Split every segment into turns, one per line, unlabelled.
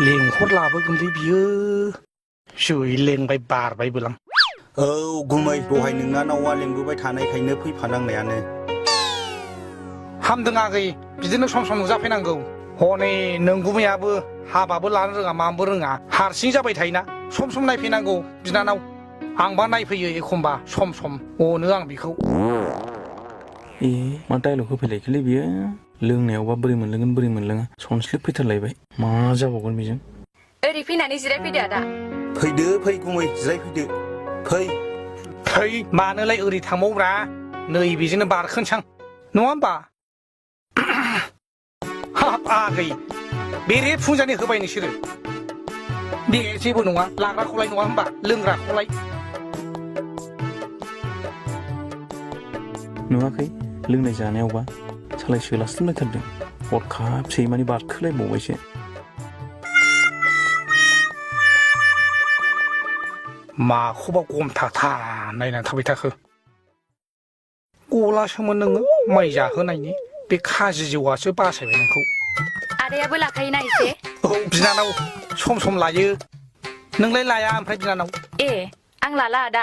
लेंहर लाबोगोनलै बियो सै लेंबाय बारबाय बोलां
औ गुमै दहाय नोंना नावा लेंबोबाय थानायखायनो फैफानांनायानो
हामदों आगै बिदिनो सम सम नुजाफैनांगौ हनै नों गुमैयाबो हाबाबो लानो रोङा माबो रोङा हारसिं जाबाय थायोना सम सम नायफैनांगौ बिनानाव आंबा नायफैयो एखमबा सम सम अनो आं बिखौ
ए मा डायलग होफैलायखोलै बियो लोंनायावबा बोरै मोनलोङा सनस्लिब फैथारलायबाय मा जाबावगोन बेजों
ओरै फैनानै जिरायफैदो आदा
फैदो फै गुमै जिरायफैदो फै
थै मानोलाय ओरै थांबावब्रा नैबेजोंनो बारखोनसां नङा होमबा हाब आगै बेरे फुंजानि होबाय नोंसोरो दे जेबो नङा लाग्राखौलाय नङा होमबा लोंग्राखौलाय
नुवाखै लोंनाय जानायावबा सालाय सोलास्लिबलायथारदों हरखाब सैमानि बारखोलायबावबायसो
माखौबा गमथाथा नायनानै थाबाय थाखो गलासोमोन नोङो माइ जाहोनायनि बे खाजि जौआसो बासायबाय नोंखौ
आदायाबो लाखायोना एसे
औ बिनानाव सम सम लायो नोंलाय लाया ओमफ्राय बिनानाव
ए आं लाला आदा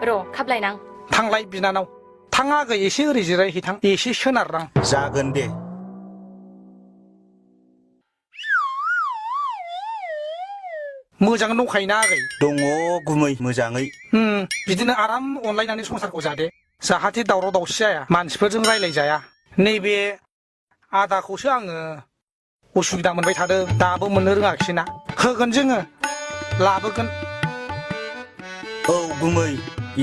र' खाब्लायनां
थांलाय बिनानाव थां आगै एसे ओरै जिरायहैथां एसे सोनाररां
जागोन दे
मोजां दंखायोना आगै
दङ गुमै मोजाङै
बिदिनो आराम अनलायनानै संसारखौ जादे जाहाथे दावराव दावसि जाया मानसिफोरजों रायलायजाया नैबे आदाखौसो आङो उसुबिदा मोनबाय थादों दाबो मोननो रोङाखिसैना होगोन जोङो लाबोगोन
औ गुमै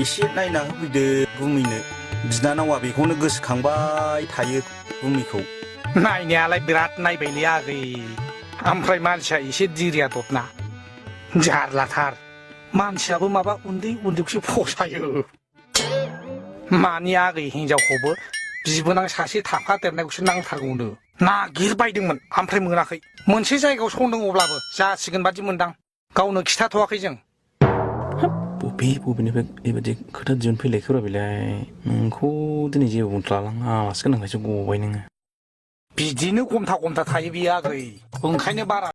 एसे नायना होफैदो गुमैनो बिनानावा बेखौनो गोसोखांबाय थायो गुमैखौ
नायनायालाय बिराद नायबायलै आगै ओमफ्राय मानसिया एसे दिरिया दबना जारलाथार मानसियाबो माबा उन्दै उन्दैखौसो फसायो मानि आगै हिनजावखौबो बिबोनां सासे थाफादेरनायखौसो नांथारगौनो नागिरबायदोंमोन ओमफ्राय मोनाखै मोनसे जायगायाव संदों अब्लाबो जासिगोन बादि मोनदां गावनो खिथाथ'वाखै जों
बबेनिफ्राय बेबायदि खोथा दिहुनफैलायखोब्रा बेलाय नोंखौ दिनै जेबो बुंथलालां आलासि गोनांखायसो गबाय नोङो
बिदिनो गमथा गमथा थायो बियो आगै ओंखायनो बारा